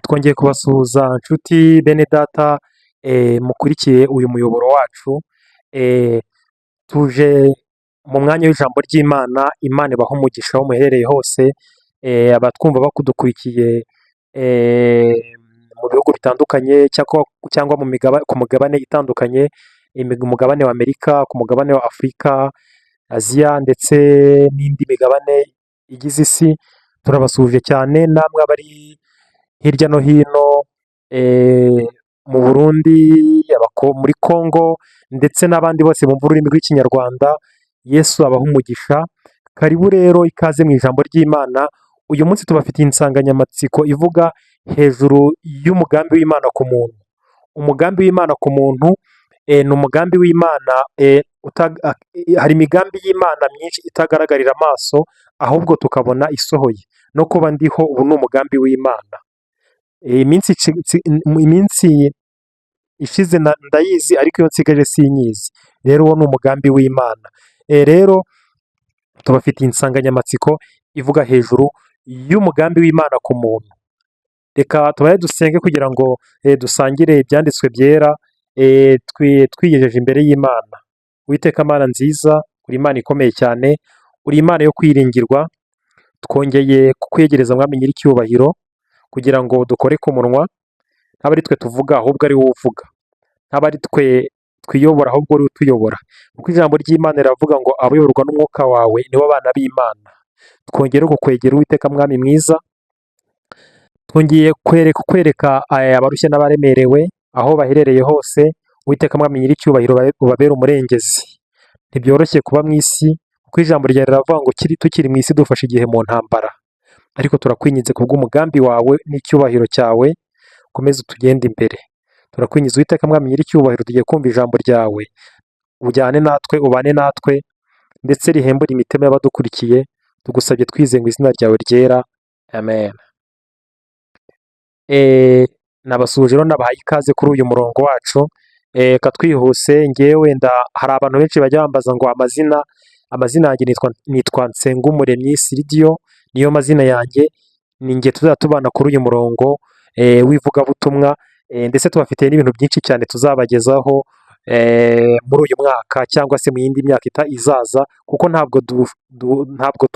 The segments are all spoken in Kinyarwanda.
Twongeye kubasuhuza nshuti bene data mukurikiye uyu muyoboro wacu, tuje mu mwanya w'ijambo ry'Imana. Imana ibahe umugisha aho muherereye hose, abatwumva bakudukurikiye mu bihugu bitandukanye cyangwa ku migabane itandukanye, umugabane wa Amerika, ku mugabane wa Afurika, Aziya ndetse n'indi migabane igize isi, turabasuhuje cyane. Namwe abari hirya no hino mu Burundi, muri Congo ndetse n'abandi bose bumva ururimi rw'Ikinyarwanda, Yesu abahe umugisha. Karibu rero, ikaze mu ijambo ry'Imana. Uyu munsi tubafitiye insanganyamatsiko ivuga hejuru y'umugambi w'Imana ku muntu. Umugambi w'Imana ku muntu ni umugambi w'Imana, hari imigambi y'Imana myinshi itagaragarira amaso, ahubwo tukabona isohoye. No kuba ndiho ubu ni umugambi w'Imana. Iminsi ishize ndayizi, ariko iyo nsigaje sinyizi. Rero uwo ni umugambi w'Imana. Rero tubafitiye insanganyamatsiko ivuga hejuru y'umugambi w'Imana ku muntu. Reka tubaye dusenge kugira ngo dusangire ibyanditswe byera, twigejeje imbere y'Imana. Uwiteka Mana nziza, uri Imana ikomeye cyane, uri Imana yo kwiringirwa, twongeye kukwegereza, Mwami nyir'icyubahiro, kugira ngo dukore ku munwa, ntabwo ari twe tuvuga ahubwo ari wowe uvuga, ntabwo ari twe twiyobora ahubwo uri utuyobora, kuko ijambo ry'Imana riravuga ngo abayoborwa n'umwuka wawe nibo bana b'Imana. Twongere kukwegera, Uwiteka Mwami mwiza, twongeye kwereka abarushye n'abaremerewe aho baherereye hose. Uwiteka Mwami nyir'icyubahiro, ubabere umurengezi. Ntibyoroshye kuba mu isi, kuko ijambo ryawe riravuga ngo tukiri mu isi dufashe igihe mu ntambara, ariko turakwinginze kubw'umugambi wawe n'icyubahiro cyawe, ukomeze utugende imbere. Turakwinginze, Uwiteka Mwami nyir'icyubahiro, tugiye kumva ijambo ryawe, ujyane natwe, ubane natwe, ndetse rihembure imitima y'abadukurikiye. Tugusabye twizeye mu izina ryawe ryera, amen. Nabasuhuje rero, nabahaye ikaze kuri uyu murongo wacu. Reka twihuse, ngewe wenda hari abantu benshi bajya bambaza ngo amazina yanjye. Nitwa Nsengumuremyi Siridiyo, niyo mazina yanjye. Ni njye tuzajya tubana kuri uyu murongo w'ivugabutumwa, ndetse tubafitiye n'ibintu byinshi cyane tuzabagezaho muri uyu mwaka cyangwa se mu yindi myaka izaza, kuko ntabwo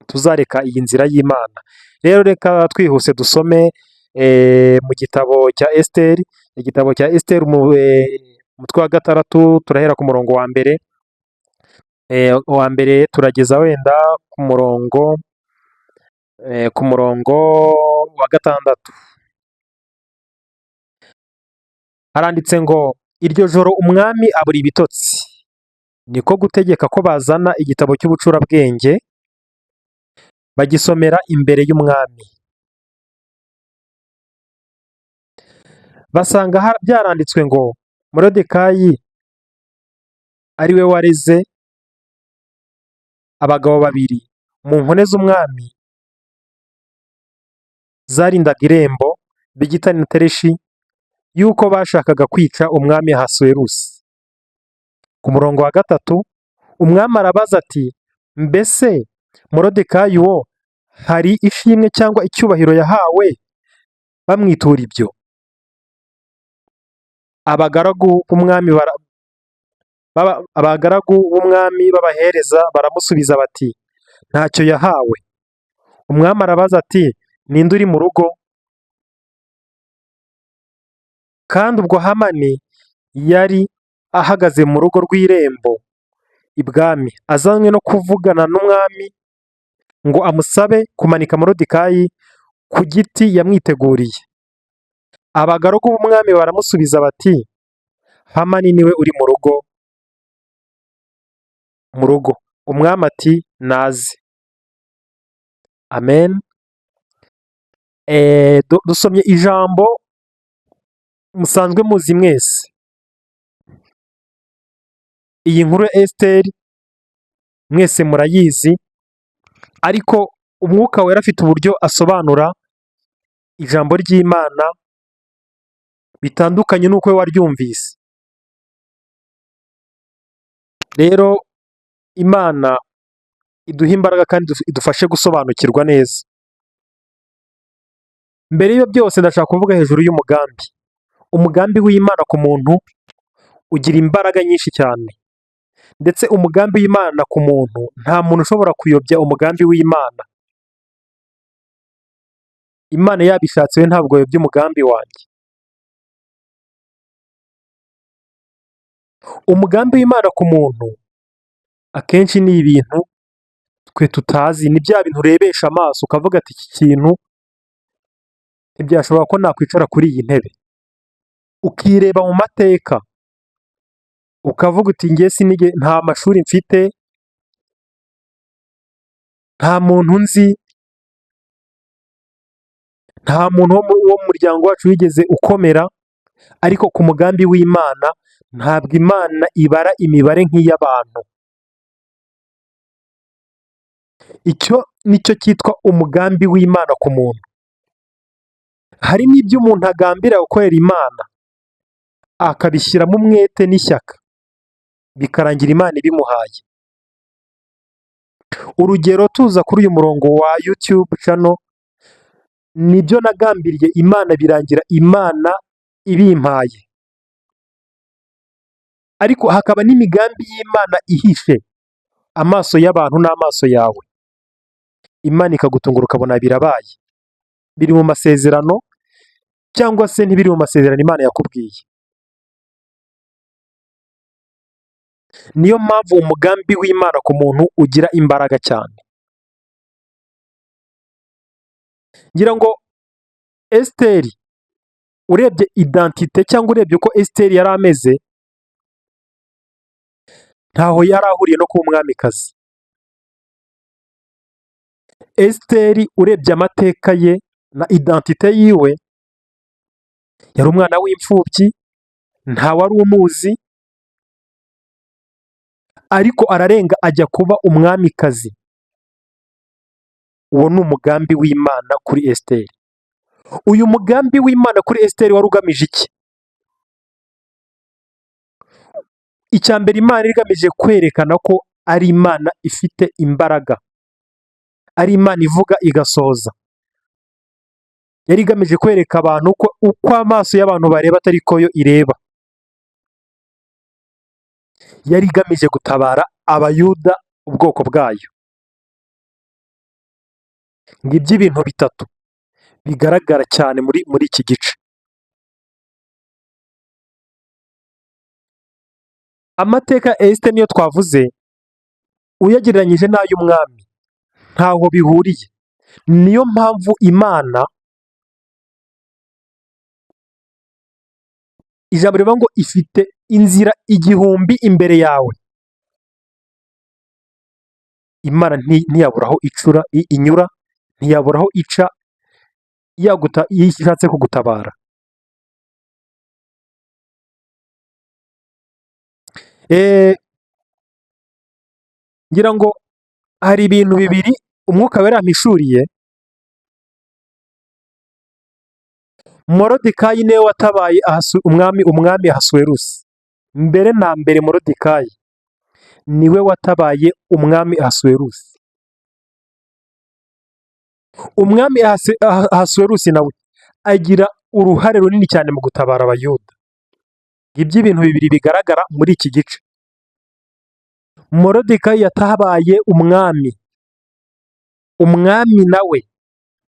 tuzareka iyi nzira y'Imana. Rero reka twihuse dusome mu gitabo cya Esiteri, igitabo cya Esiteri, umutwe wa 6, turahera ku murongo wa mbere turageza wenda ku murongo wa 6. Haranditse ngo: "Iryo joro umwami abura ibitotsi, niko gutegeka ko bazana igitabo cy'ubucurabwenge, bagisomera imbere y'umwami. Basanga byaranditswe ngo Moridekayi ari we wareze abagabo babiri mu nkone z'umwami zarindaga irembo, Bigitani na Tereshi, yuko bashakaga kwica umwami Ahasuwerusi." Ku murongo wa 3, umwami arabaza ati: "Mbese Moridekayi uwo hari ishimwe cyangwa icyubahiro yahawe bamwitura ibyo?" Abagaragu b'umwami b'abahereza baramusubiza bati: "Ntacyo yahawe." Umwami arabaza ati: "Ninde uri mu rugo?" Kandi ubwo Hamani yari ahagaze mu rugo rw'irembo ibwami, azanywe no kuvugana n'umwami ngo amusabe kumanika Moridekayi ku giti yamwiteguriye. Abagaragu b'umwami baramusubiza bati: "Hamani niwe uri mu rugo." Umwami ati: "Naze." Amen. Dusomye ijambo musanzwe muzi mwese. Iyi nkuru ya Esiteri mwese murayizi, ariko Umwuka Wera afite uburyo asobanura ijambo ry'Imana bitandukanye n'uko we waryumvise. Rero Imana iduhe imbaraga kandi idufashe gusobanukirwa neza. Mbere y'ibyo byose ndashaka kuvuga hejuru y'umugambi. Umugambi w'Imana ku muntu ugira imbaraga nyinshi cyane, ndetse umugambi w'Imana ku muntu, nta muntu ushobora kuyobya umugambi w'Imana. Imana yabishatse we ntabwo yayobya umugambi wanjye. Umugambi w'Imana ku muntu akenshi ni ibintu twe tutazi, ni bya bintu urebesha amaso ukavuga ati iki kintu ntibyashoboka ko nakwicara kuri iyi ntebe. Ukireba mu mateka ukavuga uti njye sinige, nta mashuri mfite, nta muntu nzi, nta muntu wo mu muryango wacu wigeze ukomera, ariko ku mugambi w'Imana ntabwo Imana ibara imibare nk'iy'abantu. Icyo nicyo cyitwa umugambi w'Imana ku muntu. Hari n'ibyo umuntu agambira gukorera Imana akabishyiramo umwete n'ishyaka, bikarangira Imana ibimuhaye. Urugero tuza kuri uyu murongo wa YouTube channel, nibyo nagambiriye Imana birangira Imana ibimpaye. Ariko hakaba n'imigambi y'Imana ihishe amaso y'abantu n'amaso yawe. Imana ikagutungura ukabona birabaye. Biri mu masezerano cyangwa se ntibiri mu masezerano Imana yakubwiye. Niyo mpamvu umugambi w'Imana ku muntu ugira imbaraga cyane. Ngira ngo Esiteri urebye identite cyangwa urebye uko Esiteri yari ameze, ntaho yari ahuriye no kuba umwamikazi. Esiteri urebye amateka ye na identite yiwe, yari umwana w'imfubyi, ntawari umuzi, ariko ararenga ajya kuba umwamikazi. Uwo ni umugambi w'Imana kuri Esiteri. Uyu mugambi w'Imana kuri Esiteri wari ugamije iki? Icya mbere Imana igamije kwerekana ko ari Imana ifite imbaraga, ari Imana ivuga igasohoza. Yari igamije kwereka abantu ko uko amaso y'abantu bareba atari ko yo ireba. Yari igamije gutabara Abayuda ubwoko bwayo. Ngibyo ibintu bitatu bigaragara cyane muri iki gice. Amateka ya Esiteri niyo twavuze, uyagereranyije n'ay'umwami ntaho bihuriye. Niyo mpamvu Imana ijambo rivuga ngo ifite inzira igihumbi imbere yawe. Imana ntiyabura aho icura inyura, ntiyabura aho ica yaguta iyo ishatse kugutabara. Ngira ngo hari ibintu bibiri umwuka wera yampishuriye. Morodekayi niwe watabaye umwami Ahasuwerusi. Mbere na mbere Morodekayi niwe watabaye umwami Ahasuwerusi. Umwami Ahasuwerusi nawe agira uruhare runini cyane mu gutabara Abayuda. Ngibyo ibintu bibiri bigaragara muri iki gice. Morodekayi yatabaye umwami, umwami nawe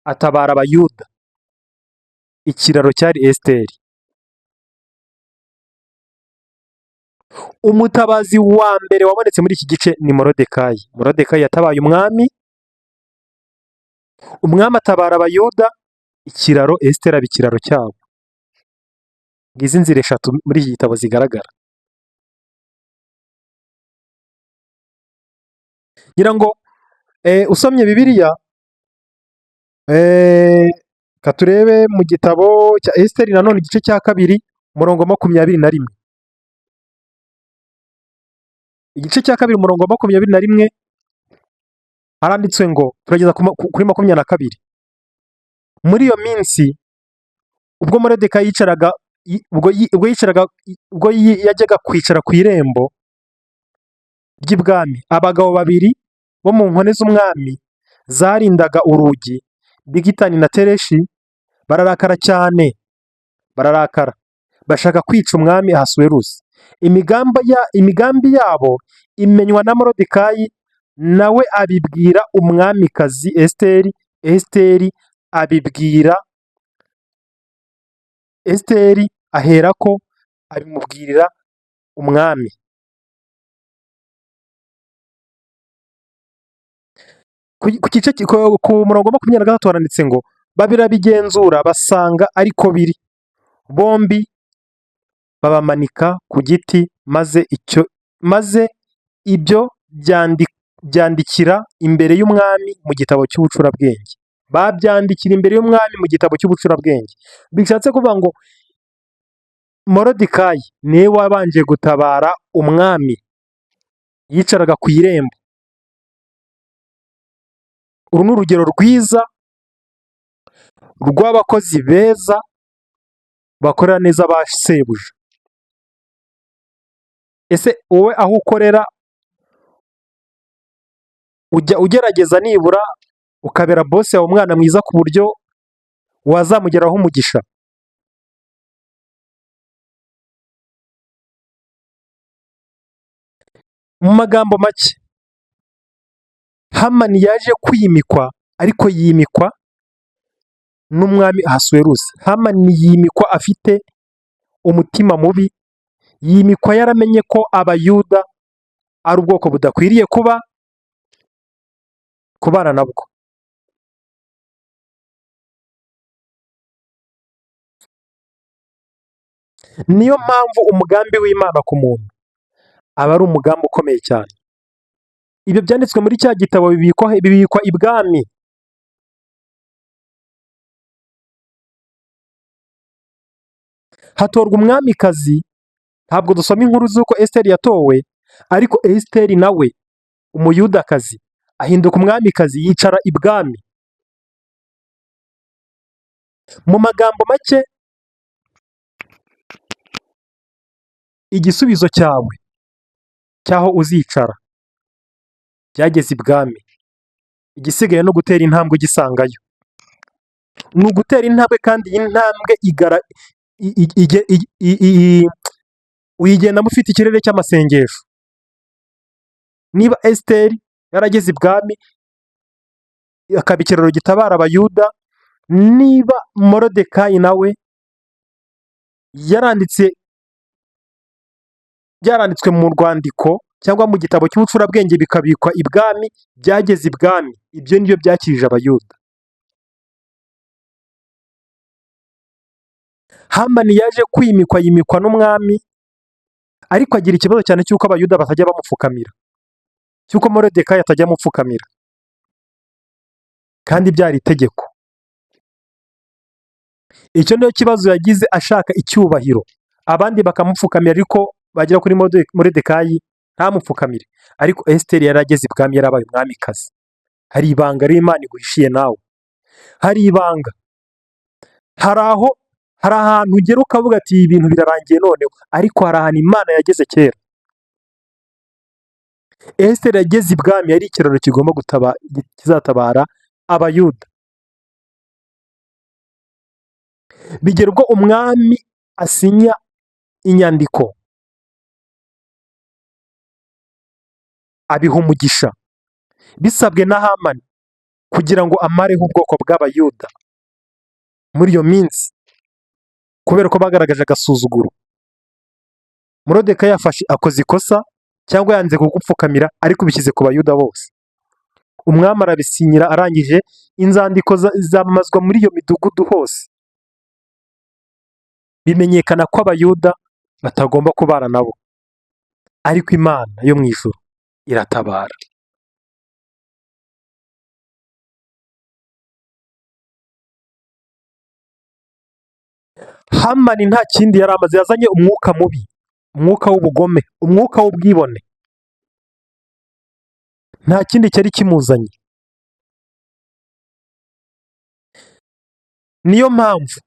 atabara Abayuda. Ikiraro cyari Esiteri. Umutabazi wa mbere wabonetse muri iki gice ni Morodekayi. Morodekayi yatabaye umwami, umwami atabara Abayuda, ikiraro Esiteri aba ikiraro cyabo. Ngizi inzira eshatu muri iki gitabo zigaragara. Ngira ngo usomye Bibiliya, reka turebe mu gitabo cya Esiteri nanone igice cya kabiri umurongo wa 21. Igice cya kabiri umurongo wa 21 haranditswe ngo turageza kuri 22. Muri iyo minsi ubwo Moridekayi yicaraga ubwo yicaraga ubwo yajyaga kwicara ku irembo ry'ibwami, abagabo babiri bo mu nkone z'umwami zarindaga urugi, Bigitani na Tereshi, Bararakara cyane, bararakara, bashaka kwica umwami Ahasuwerusi. Imigambi yabo imenywa na Morodekayi, nawe abibwira umwamikazi Esiteri, Esiteri abibwira Esiteri aherako abimubwirira umwami. Ku gice ku murongo wa 23 haranditse ngo babirabigenzura basanga ariko biri, bombi babamanika ku giti, maze ibyo byandikira imbere y'umwami mu gitabo cy'ubucurabwenge. Babyandikira imbere y'umwami mu gitabo cy'ubucurabwenge. Bishatse kuvuga ngo Morodekayi niwe wabanje gutabara umwami, yicaraga ku irembo. Uru ni urugero rwiza rw'abakozi beza bakorera neza ba sebuja. Ese wowe aho ukorera ujya ugerageza nibura ukabera boss yawe umwana mwiza ku buryo wazamugeraho umugisha? Mu magambo make, Hamani yaje kwimikwa, ariko yimikwa n'umwami Ahasuwerusi. Hamani yimikwa afite umutima mubi, yimikwa yaramenye ko Abayuda ari ubwoko budakwiriye kubana nabwo. Niyo mpamvu umugambi w'Imana ku muntu aba ari umugambi ukomeye cyane. Ibyo byanditswe muri cya gitabo bibikwa ibwami. Hatorwa umwamikazi. Ntabwo dusoma inkuru z'uko Esiteri yatowe, ariko Esiteri nawe umuyudakazi ahinduka umwamikazi, yicara ibwami. Mu magambo make, igisubizo cyawe cy'aho uzicara byageze ibwami. Igisigaye no gutera intambwe ugisangayo. Ni ugutera intambwe, kandi iyi ntambwe uyigendamo ufite ikirere cy'amasengesho. Niba Esiteri yarageze ibwami akaba ikiraro gitabara Abayuda, niba Morodekayi nawe byaranditswe mu rwandiko cyangwa mu gitabo cy'ubucurabwenge bikabikwa ibwami, byageze ibwami. Ibyo nibyo byakirije Abayuda. Hamani yaje kwimikwa, yimikwa n'umwami, ariko agira ikibazo cyane cy'uko Abayuda batajya bamupfukamira, cy'uko Morodekayi atajya amupfukamira, kandi byari itegeko. Icyo niyo kibazo yagize, ashaka icyubahiro, abandi bakamupfukamira, ariko bagera kuri Morodekayi ntamupfukamire. Ariko Esiteri yari ageze ibwami, yarabaye umwamikazi. Hari ibanga rero Imana iguhishiye nawe, hari ibanga, hari aho, hari ahantu ugera ukavuga ati ibi bintu birarangiye noneho, ariko hari ahantu Imana yageze kera. Esiteri yageze ibwami, yari ikiraro kigomba kizatabara Abayuda. Bigera ubwo umwami asinya inyandiko abiha umugisha, bisabwe na Hamani kugira ngo amareho ubwoko bw'Abayuda muri iyo minsi, kubera ko bagaragaje agasuzuguro. Morodekayi akoze ikosa cyangwa yanze kugupfukamira, ariko bishyize ku Bayuda bose. Umwami arabisinyira, arangije inzandiko zamamazwa muri iyo midugudu hose, bimenyekana ko Abayuda batagomba kubana nabo, ariko Imana yo mu ijuru iratabara. Hamani nta kindi yari amaze, yazanye umwuka mubi, umwuka w'ubugome, umwuka w'ubwibone, nta kindi cyari kimuzanye. Niyo mpamvu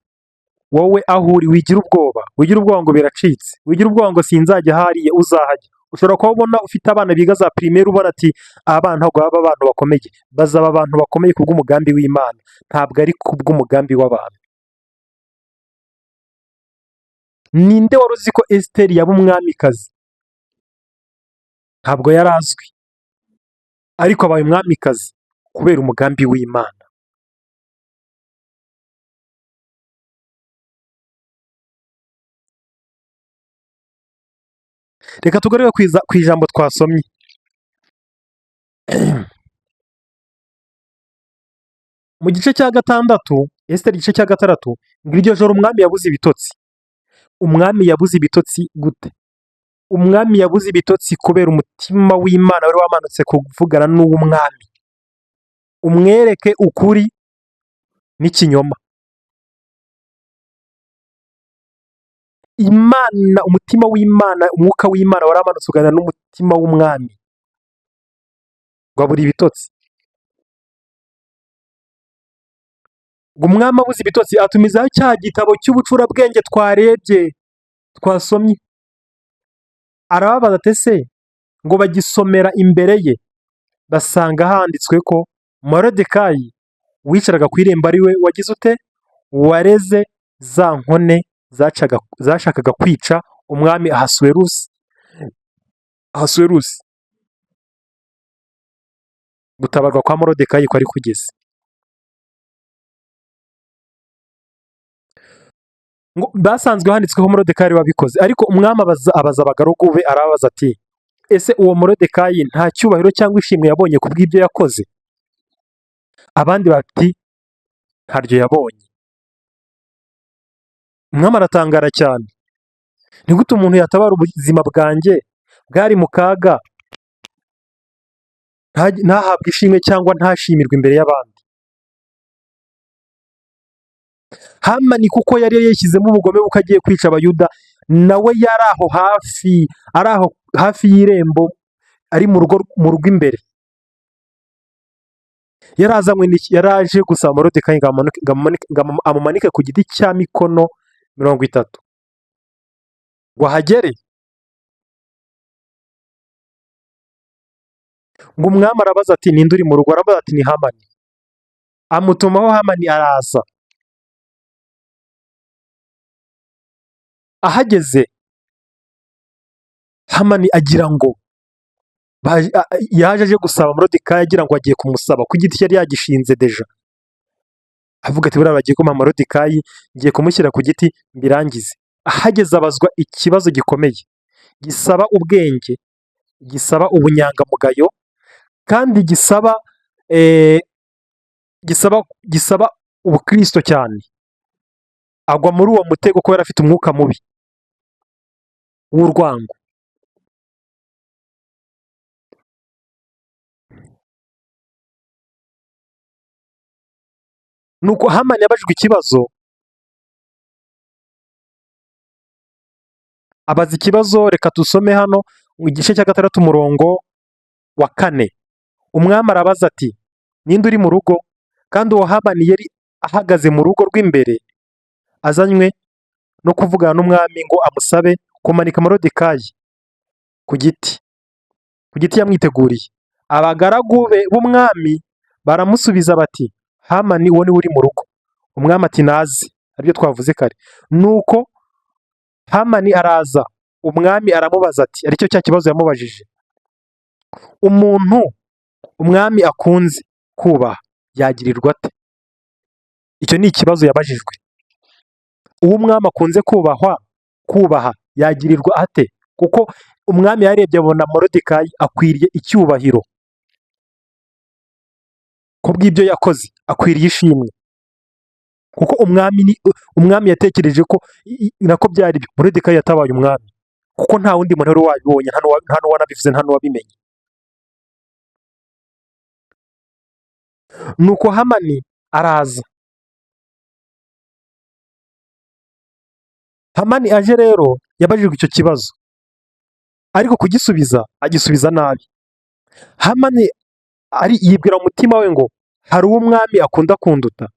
wowe aho uri wigira ubwoba, wigira ubwoba ngo biracitse, wigira ubwoba ngo sinzajya hariya, uzahajya. Ushobora kuba ubona ufite abana biga za primaire, ubona ati aba bana ntabwo baba abantu bakomeye, bazaba abantu bakomeye kubw'umugambi w'Imana, ntabwo ari kubw'umugambi w'abantu. Ninde wari uzi ko Esiteri yaba umwamikazi? Ntabwo yari azwi, ariko abaye umwamikazi kubera umugambi w'Imana. Reka tugaruke ku ijambo twasomye. Mu gice cya 6, Esiteri igice cya 6, ngo iryo joro umwami yabuze ibitotsi. Umwami yabuze ibitotsi gute? Umwami yabuze ibitotsi kubera umutima w'Imana wari wamanutse kuvugana n'uw'umwami. Umwereke ukuri n'ikinyoma. Imana, umutima w'Imana, umwuka w'Imana waramanutse uganira n'umutima w'umwami, ngo abura ibitotsi. Ngo umwami abuze ibitotsi atumizaho cya gitabo cy'ubucurabwenge twarebye, twasomye. Arababaza ati ese ngo bagisomera imbere ye, basanga handitswe ko Moridekayi wicaraga ku irembo ari we wagize ute, wareze za nkone zashakaga kwica umwami Ahasuwerusi. Gutabarwa kwa Moridekayi kwari kugeze. Ngo basanzwe handitsweho Moridekayi wabikoze, ariko umwami abaza abagaragu be, arababaza ati ese uwo Moridekayi nta cyubahiro cyangwa ishimwe yabonye ku bw'ibyo yakoze? Abandi bati ntaryo yabonye. Umwami aratangara cyane, ni gute umuntu yatabara ubuzima bwanjye bwari mu kaga ntahabwe ishimwe cyangwa ntashimirwe imbere y'abandi? Hamani kuko yari yishyizemo ubugome bw'uko agiye kwica Abayuda, nawe yari aho hafi, ari aho hafi y'irembo, ari mu rugo imbere. Yarazanywe n'iki? Yaraje gusaba Moridekayi ngo amumanike ku giti cya mikono 30 ngo ahagere. Ngo umwami arabaza ati ninde uri mu rugo? Arabaza ati ni Hamani. Amutumaho Hamani araza. Ahageze Hamani agira ngo yaje aje gusaba Moridekayi, agira ngo agiye kumusaba ku giti yari yagishinze deja. Avuga ati buriya bagiye kumpa Moridekayi, ngiye kumushyira ku giti mbirangize. Ahageze abazwa ikibazo gikomeye, gisaba ubwenge, gisaba ubunyangamugayo, kandi gisaba ubukristo cyane. Agwa muri uwo mutego kubera afite umwuka mubi w'urwango. Nuko Hamani yabajijwe ikibazo, abaza ikibazo, reka dusome hano mu gice cya 6 umurongo wa 4. Umwami arabaza ati ninde uri mu rugo? Kandi uwo Hamani yari ahagaze mu rugo rw'imbere, azanywe no kuvugana n'umwami ngo amusabe kumanika Moridekayi ku giti, ku giti yamwiteguriye. Abagaragu be b'umwami baramusubiza bati Hamani uwo niwe uri mu rugo. Umwami ati naze, aribyo twavuze kare. Nuko Hamani araza, umwami aramubaza ati, aricyo cya kibazo yamubajije, umuntu umwami akunze kubaha yagirirwa ate? Icyo ni ikibazo yabajijwe. Uwo umwami akunze kubaha yagirirwa ate? Kuko umwami yarebye abona Moridekayi akwiriye icyubahiro kubw'ibyo yakoze, akwiriye ishimwe. Kuko umwami yatekereje ko nako byari byo, Moridekayi yatabaye umwami, kuko nta wundi muntu wari wabibonye, nta n'uwanabivuze, nta n'uwabimenye. Nuko Hamani araza. Hamani aje rero yabajijwe icyo kibazo, ariko kugisubiza agisubiza nabi. Hamani yibwira mu mutima we ngo hari uwo umwami akunda kunduta.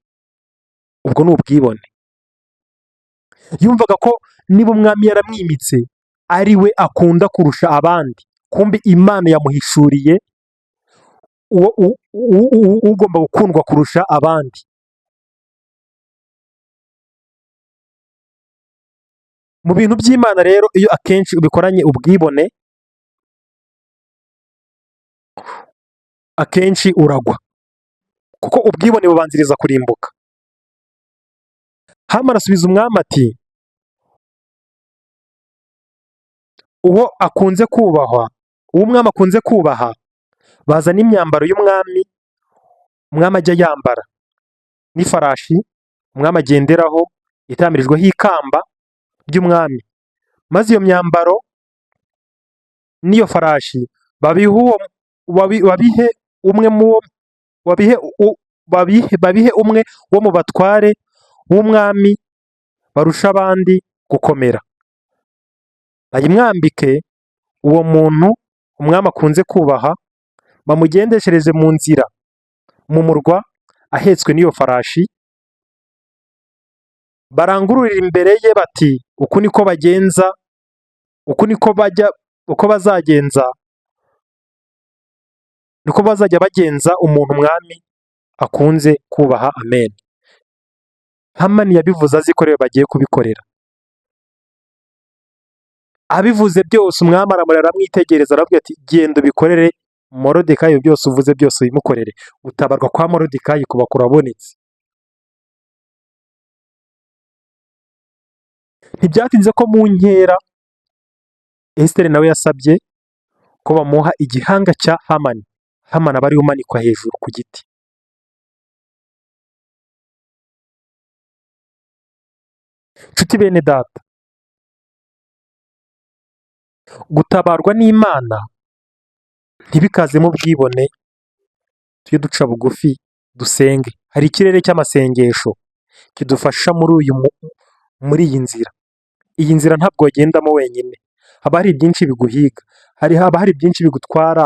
Ubwo ni ubwibone. Yumvaga ko niba umwami yaramwimitse ari we akunda kurusha abandi, kumbe Imana yamuhishuriye ugomba gukundwa kurusha abandi. Mu bintu by'Imana rero, iyo akenshi ubikoranye ubwibone, akenshi uragwa, kuko ubwibone bubanziriza kurimbuka. Hamani asubiza umwami ati: "Uwo akunze kubahwa, uwo umwami akunze kubaha, bazane imyambaro y'umwami, umwami ajya yambara, n'ifarashi umwami agenderaho itamirijweho ikamba ry'umwami, maze iyo myambaro n'iyo farashi babihe umwe babihe umwe wo mu batware b'umwami barusha abandi gukomera, bayimwambike uwo muntu umwami akunze kubaha, bamugendeshereze mu nzira mu murwa ahetswe n'iyo farashi, barangururire imbere ye bati: 'Uku niko bagenza, uku niko bajya, uko bazagenza, niko bazajya bagenza umuntu umwami akunze kubaha.'" Amen. Hamani yabivuze azi ko rero bagiye kubikorera. Abivuze byose, umwami aramureba, aramwitegereza, aravuga ati: "Genda ubikorere Morodekayi, byose uvuze byose ubimukorere." Gutabarwa kwa Morodekayi kuba kurabonetse. Ntibyatinze ko mu nkera Esiteri nawe yasabye ko bamuha igihanga cya Hamani, Hamani aba ariwe umanikwa hejuru ku giti. Nshuti bene data, gutabarwa n'Imana ntibikazemo ubwibone, tujye duca bugufi dusenge. Hari ikirere cy'amasengesho kidufasha muri iyi nzira. Iyi nzira ntabwo wagendamo wenyine, haba hari byinshi biguhiga, haba hari byinshi bigutwara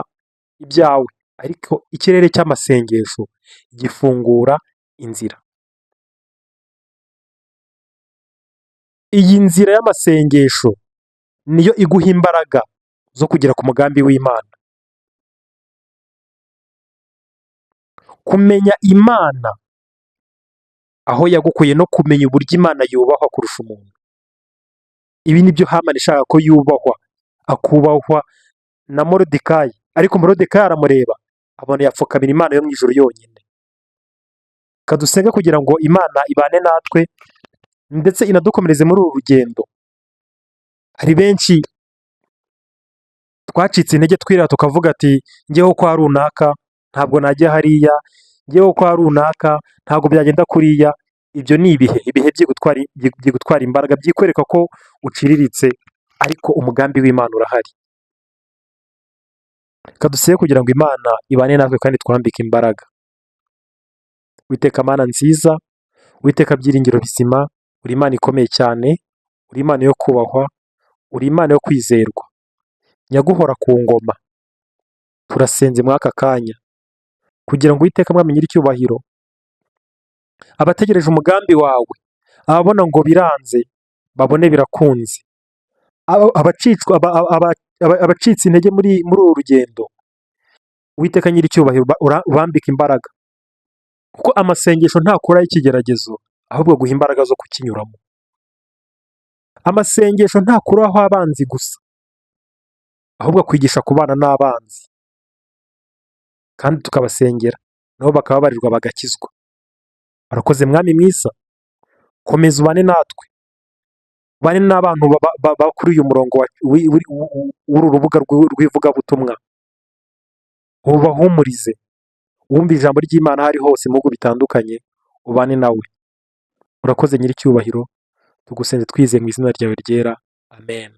ibyawe, ariko ikirere cy'amasengesho gifungura inzira. Iyi nzira y'amasengesho niyo iguha imbaraga zo kugera ku mugambi w'Imana. Kumenya Imana aho yagukuye no kumenya uburyo Imana yubahwa kurusha umuntu. Ibi ni byo Hamani ishaka ko yubahwa, akubahwa na Morodekayi, ariko Morodekayi aramureba abona yapfukamira Imana yo mu ijuru yonyine. Reka dusenge kugira ngo Imana ibane natwe ndetse inadukomereze muri uru rugendo. Hari benshi twacitse intege, twirata tukavuga ati: "Njyewe kwa runaka ntabwo najya hariya, njyewe kwa runaka ntabwo byagenda kuriya." Ibyo ni ibihe, ibihe byigutwara imbaraga, byikwereka ko uciriritse, ariko umugambi w'Imana urahari. Reka dusenge kugira ngo Imana ibane natwe kandi twambike imbaraga. Uwiteka Mana nziza, Uwiteka byiringiro bizima, uri Imana ikomeye cyane, uri Imana yo kubahwa, uri Imana yo kwizerwa. Nyaguhora ku ngoma, turasenze muri aka kanya kugira ngo Uwiteka Mwami nyir'icyubahiro, abategereje umugambi wawe, ababona ngo biranze, babone birakunze. Abacitse intege muri uru rugendo, Uwiteka nyir'icyubahiro, ubambike imbaraga, kuko amasengesho ntakuraho ikigeragezo, ahubwo aguha imbaraga zo kukinyuramo. Amasengesho ntakuraho abanzi gusa, ahubwo akwigisha kubana n'abanzi, kandi tukabasengera nabo bakababarirwa bagakizwa. Urakoze Mwami mwiza, komeza ubane natwe, ubane n'abantu kuri uyu murongo w'uru rubuga rw'ivugabutumwa, ubahumurize, wumve ijambo ry'Imana aho ari hose mu bihugu bitandukanye, ubane nawe. Urakoze nyir'icyubahiro, tugusenze twizeye mu izina ryawe ryera, amen.